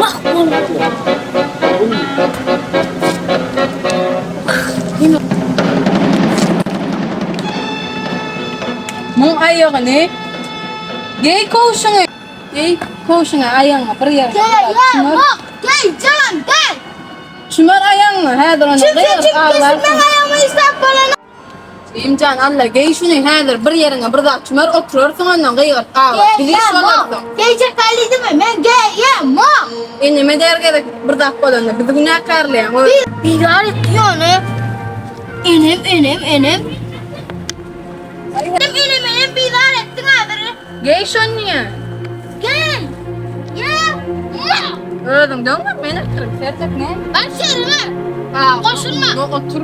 Wah bolupdyr. Muň aýagyny geý kowşuňy. Geý kowşuňy aýagyňa bir ýeriňe Geý, ýa, geý, jan, geý. Çümer aýagyňy häzir onda gygyryp aglarsyň. Meň aýagymy işläp bolanok. Jigimjan Alla geý şuny häzir bir ýeriňe bir zat çümer oturarsyň ondan gygyryp aglap. Bizi iş bolarsyň. Geýjek dälidimi? Men geýemok. Eneme der gezek bir zat bolanda bizi günäkärleýäň. Bizar etdi ýöne. Enem, enem, enem. Enem, enem, enem bizar etdiň häzir. Geý şony diýýän. Geý. Geýemok. Özüň döwme men oturyp serjek ne? Bar şerime. Goşulma. Otur.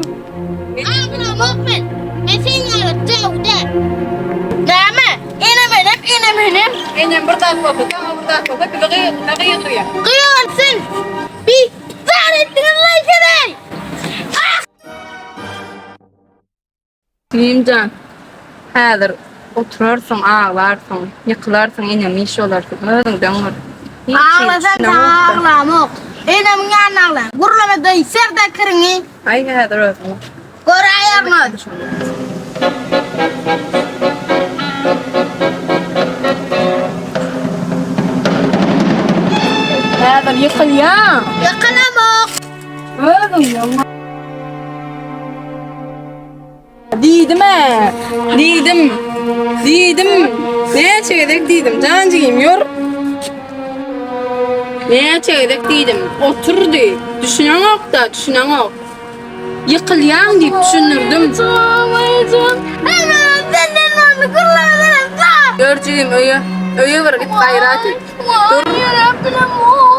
Aglamok men. Men seň ýaly döw däl. Näme? Enem enem enem enem. Enem bir zat bolsa, saňa bir zat bolsa bizi gygyryna gygyrýar. Gygyrsyn. Bizar etdiňiz lan sizi. Ah! Jigimjan, häzir oturarsyň, aglarsyň, ýykylarsyň, enem iş bolarsyň, özüňden gör. Aglasam saňa aglamok. Enemiň ýanynda aglaýan. Gürleme daýy, serde kiriňi. Aý häzir özüň. Göräýerňiz. Häzir ýykylýaň. Ýykylamok. Özüňden gör. Diýdim-ä! Diýdim! Diýdim! Näçe gezek diýdim, jan jigim, ýör! Näçe gezek diýdim, otur diý. Düşüneňok-da, düşüneňok. Ýykylýaň diýip düşündirdim. Ýör jigim, öýe. Öýe bir git, gaýrat et. Dur.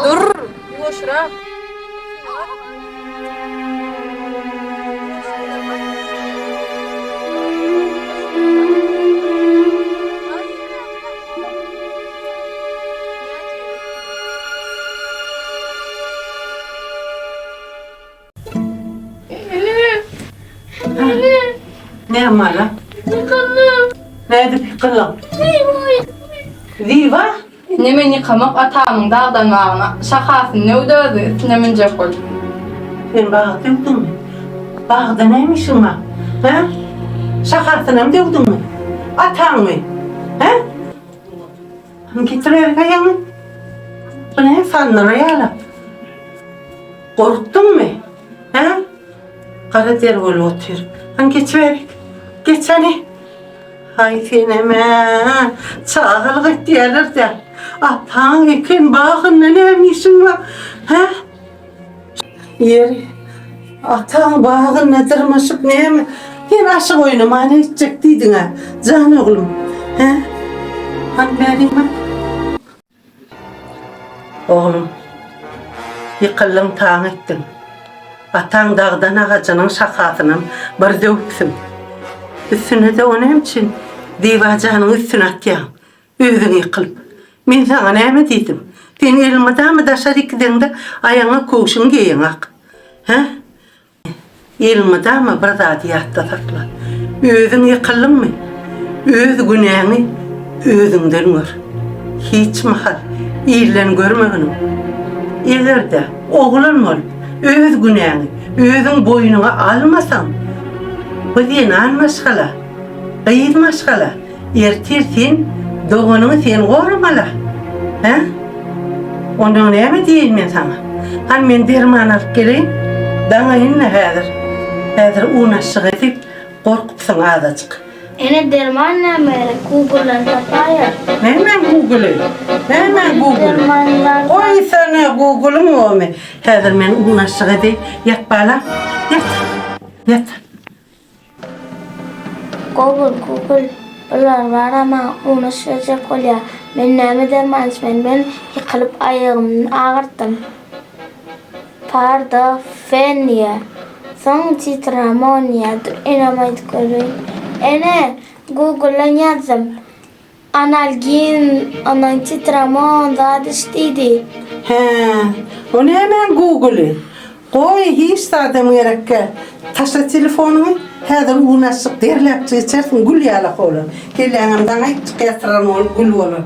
Dur. Ýuwaşrak. Näme bala? Ýykyldym. Nädip ýykyldyň? Ziba? Indi men ýykamok atamyň dagdan bagyna şahasyny döwdi özi üstüne münjek bolup. Sen bagy döwdüňmi? Bagda näme işiň bar? Hä? Şahasynam döwdüňmi? Ataňmy? Hä? Hany getir bärik aýagyňy. Bu näme sandyra ýaly? Gorkduňmy? Hä? Gara der bolup otyr. Hany geç bärik. Geç hany. Haý senem-ä, çagalyk etýärler-dä. Ataň eken bagynda näme işiň bar? Hä? Ýeri, ataň bagynda dyrmaşyp näme? Sen aşyk oýnamana gitjek diýdiň-ä, jan oglum. Hä? Hany bäriň bak. Oglum, ýykyldyň, taň etdiň. Ataň dagdan agajynyň şahasynam bir döwüpsiň. Üstüne-de o näme üçin Zibajanyň üstüne atýaň? Özüň ýykylyp. Men saňa näme diýdim? Sen elmydama daşaryk gideňde aýagyňa köwşüňi geýeňak. Hä? Elmydama bir zady ýatda sakla. Özüň ýykyldyňmy? Öz günäňi özüňden gör. Hiç mahal ilden görmeginiň. Eger-de oglan bolup öz günäňi özüň boýnuňa almasaň, bu zenan maşgala, gyz maşgala Ertir sen doganyňy sen goramala. Hä? Ondan näme diýeýin men saňa? Hany men derman alyp geleýin. Daňaýyn-da häzir. Häzir un aşyk edip gorkupsyň azajyk. Ene derman näme gerek? Google-dan tapaýar. Nämäň Google-y? Nämäň Google-y? Goýsana Google-yň omy. Häzir men un aşyk edeýin. Ýat balam. Ýat. Ýat. Google, Google, bular bara maňa unaş berjek bolýar. Men näme derman içmeli? Men ýykylyp aýagymy agyrtdym. Pardofen diýýär. Soň Citramon diýýär. Dur enem aýdyp göreýin. Ene, Google-dan ýazdym. Analgin, ondan citramon zat iç diýdi. Hä, o nämäň Google-y? Goý, hiç zadam gerekgä. Taşla telefonyňy, häzir un açjyk derläpjik içersiň, gül ýalak bolar. Kelläňem daňaýypjyk ýatyran bolup gül bolar.